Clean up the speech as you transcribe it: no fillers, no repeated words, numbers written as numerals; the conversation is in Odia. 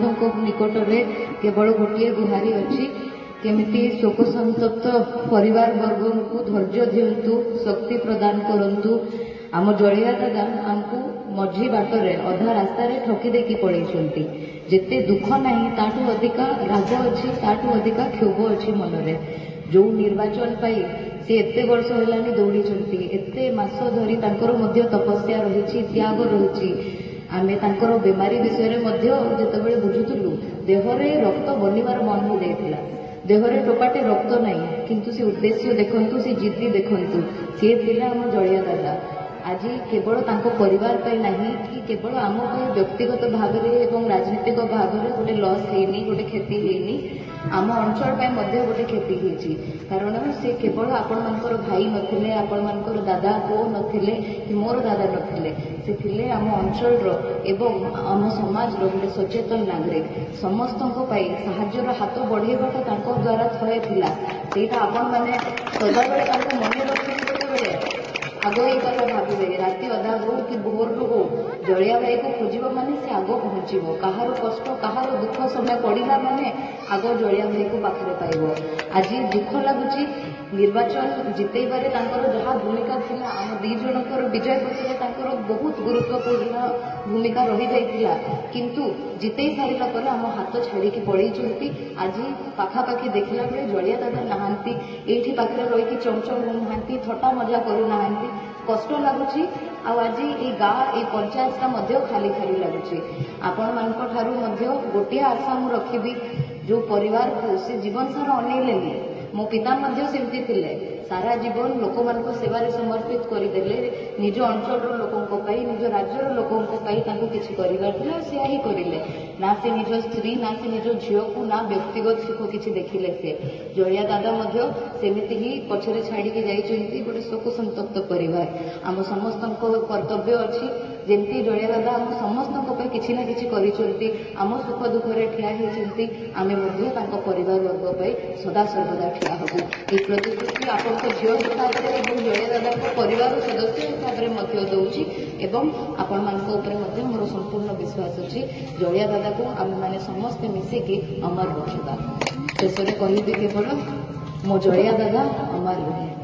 ସମସ୍ତଙ୍କ ନିକଟରେ କେବଳ ଗୋଟିଏ ଗୁହାରି ଅଛି, କେମିତି ଶୋକ ସନ୍ତପ୍ତ ପରିବାର ବର୍ଗଙ୍କୁ ଧୈର୍ଯ୍ୟ ଦିଅନ୍ତୁ, ଶକ୍ତି ପ୍ରଦାନ କରନ୍ତୁ। ଆମ ଜଳିଆ ଦାଦା ଆମକୁ ମଝି ବାଟରେ ଅଧା ରାସ୍ତାରେ ଠକି ଦେଇକି ପଳେଇଛନ୍ତି। ଯେତେ ଦୁଃଖ ନାହିଁ ତାଠୁ ଅଧିକା ରାଗ ଅଛି, ତାଠୁ ଅଧିକା କ୍ଷୋଭ ଅଛି ମନରେ। ଯୋଉ ନିର୍ବାଚନ ପାଇଁ ସେ ଏତେ ବର୍ଷ ହେଲାଣି ଦୌଡ଼ିଛନ୍ତି, ଏତେ ମାସ ଧରି ତାଙ୍କର ମଧ୍ୟ ତପସ୍ୟା ରହିଛି, ତ୍ୟାଗ ରହିଛି। ଆମେ ତାଙ୍କର ବେମାରୀ ବିଷୟରେ ମଧ୍ୟ ଯେତେବେଳେ ବୁଝୁଥିଲୁ, ଦେହରେ ରକ୍ତ ବନିବାର ବନ୍ଦ ହୋଇଯାଇଥିଲା, ଦେହରେ ଟୋପାଟେ ରକ୍ତ ନାହିଁ, କିନ୍ତୁ ସେ ଉଦ୍ଦେଶ୍ୟ ଦେଖନ୍ତୁ, ସେ ଜିଦ୍ଦି ଦେଖନ୍ତୁ, ସିଏ ଥିଲା ଆମ ଜଳିଆ ଦାଦା। ଆଜି କେବଳ ତାଙ୍କ ପରିବାର ପାଇଁ ନାହିଁ କି କେବଳ ଆମ ପାଇଁ ବ୍ୟକ୍ତିଗତ ଭାବରେ ଏବଂ ରାଜନୈତିକ ଭାବରେ ଗୋଟେ ଲସ୍ ହେଇନି, ଗୋଟେ କ୍ଷତି ହେଇନି, ଆମ ଅଞ୍ଚଳ ପାଇଁ ମଧ୍ୟ ଗୋଟେ କ୍ଷତି ହେଇଛି। କାରଣ ସେ କେବଳ ଆପଣମାନଙ୍କର ଭାଇ ନଥିଲେ, ଆପଣମାନଙ୍କର ଦାଦା ପୁଅ ନଥିଲେ କି ମୋର ଦାଦା ନଥିଲେ, ସେ ଥିଲେ ଆମ ଅଞ୍ଚଳର ଏବଂ ଆମ ସମାଜର ଗୋଟେ ସଚେତନ ନାଗରିକ। ସମସ୍ତଙ୍କ ପାଇଁ ସାହାଯ୍ୟର ହାତ ବଢ଼େଇବାଟା ତାଙ୍କ ଦ୍ୱାରା ଥୟ ଥିଲା। ସେଇଟା ଆପଣମାନେ ସଦାବେଳେ ତାଙ୍କୁ ମନେ ରଖିବେ। ଯେତେବେଳେ ଆଗ ଏଇ କଥା ଭାବିବେ, ରାତି ଅଧା ହଉ କି ଭୋରରୁ ହଉ, ଜଳିଆ ଭାଇକୁ ଖୋଜିବ ମାନେ ସେ ଆଗ ପହଞ୍ଚିବ। କାହାର କଷ୍ଟ କାହାର ଦୁଃଖ ସମୟ ପଡ଼ିଲା ମାନେ ଆଗ ଜଳିଆ ଭାଇକୁ ପାଖରେ ପାଇବ। ଆଜି ଦୁଃଖ ଲାଗୁଛି, ନିର୍ବାଚନ ଜିତେଇବାରେ ତାଙ୍କର ଯାହା ଭୂମିକା ଥିଲା, ଆମ ଦି ଜଣଙ୍କର ବିଜୟ ପଛରେ ତାଙ୍କର ବହୁତ ଗୁରୁତ୍ୱପୂର୍ଣ୍ଣ ଭୂମିକା ରହିଯାଇଥିଲା, କିନ୍ତୁ ଜିତେଇ ସାରିଲା ପରେ ଆମ ହାତ ଛାଡ଼ିକି ପଳେଇଛନ୍ତି। ଆଜି ପାଖାପାଖି ଦେଖିଲା ବେଳେ ଜଳିଆ ଦାଦା ନାହାନ୍ତି, ଏଇଠି ପାଖରେ ରହିକି ଚମଚମ ହେଉନାହାନ୍ତି, ଥଟା ମଜା କରୁନାହାନ୍ତି, କଷ୍ଟ ଲାଗୁଛି। ଆଉ ଆଜି ଏଇ ଗାଁ ଏଇ ପଞ୍ଚାୟତଟା ମଧ୍ୟ ଖାଲି ଖାଲି ଲାଗୁଛି। ଆପଣମାନଙ୍କ ଠାରୁ ମଧ୍ୟ ଗୋଟିଏ ଆଶା ମୁଁ ରଖିବି, ଯୋଉ ପରିବାରକୁ ସେ ଜୀବନ ସାରା ଅନେଇଲେନି, ମୋ ପିତା ମଧ୍ୟ ସେମିତି ଥିଲେ, ସାରା ଜୀବନ ଲୋକମାନଙ୍କ ସେବାରେ ସମର୍ପିତ କରିଦେଲେ, ନିଜ ଅଞ୍ଚଳର ଲୋକଙ୍କ ପାଇଁ, ନିଜ ରାଜ୍ୟର ଲୋକଙ୍କ ପାଇଁ ତାଙ୍କୁ କିଛି କରିବାର ଥିଲା, ଆଉ ସେୟା ହିଁ କରିଲେ। ନା ସେ ନିଜ ସ୍ତ୍ରୀ, ନା ସେ ନିଜ ଝିଅକୁ, ନା ବ୍ୟକ୍ତିଗତ ସୁଖ କିଛି ଦେଖିଲେ ସେ। ଜଳିଆ ଦାଦା ମଧ୍ୟ ସେମିତି ହିଁ ପଛରେ ଛାଡ଼ିକି ଯାଇଛନ୍ତି ଗୋଟେ ଶୋକ ସନ୍ତପ୍ତ ପରିବାର। ଆମ ସମସ୍ତଙ୍କ କର୍ତ୍ତବ୍ୟ ଅଛି, ଯେମିତି ଜଳିଆ ଦାଦା ଆମ ସମସ୍ତଙ୍କ ପାଇଁ କିଛି ନା କିଛି କରିଛନ୍ତି, ଆମ ସୁଖ ଦୁଃଖରେ ଠିଆ ହେଇଛନ୍ତି, ଆମେ ମଧ୍ୟ ତାଙ୍କ ପରିବାର ବର୍ଗ ପାଇଁ ସଦା ସର୍ବଦା ଠିଆ ହବୁ। ଏହି ପ୍ରତିଶ୍ରୁତି ଆପଣଙ୍କ ଝିଅ ହିସାବରେ ଏବଂ ଜଳିଆ ଦାଦାଙ୍କ ପରିବାର ସଦସ୍ୟ ହିସାବରେ ମଧ୍ୟ ଦଉଛି, ଏବଂ ଆପଣମାନଙ୍କ ଉପରେ ମଧ୍ୟ ମୋର ସମ୍ପୂର୍ଣ୍ଣ ବିଶ୍ୱାସ ଅଛି। ଜଳିଆ ଦାଦାକୁ ଆମେମାନେ ସମସ୍ତେ ମିଶିକି ଅମର ରଖିବା। ଶେଷରେ କହିବି କେବଳ ମୋ ଜଳିଆ ଦାଦା ଅମର ରହେ।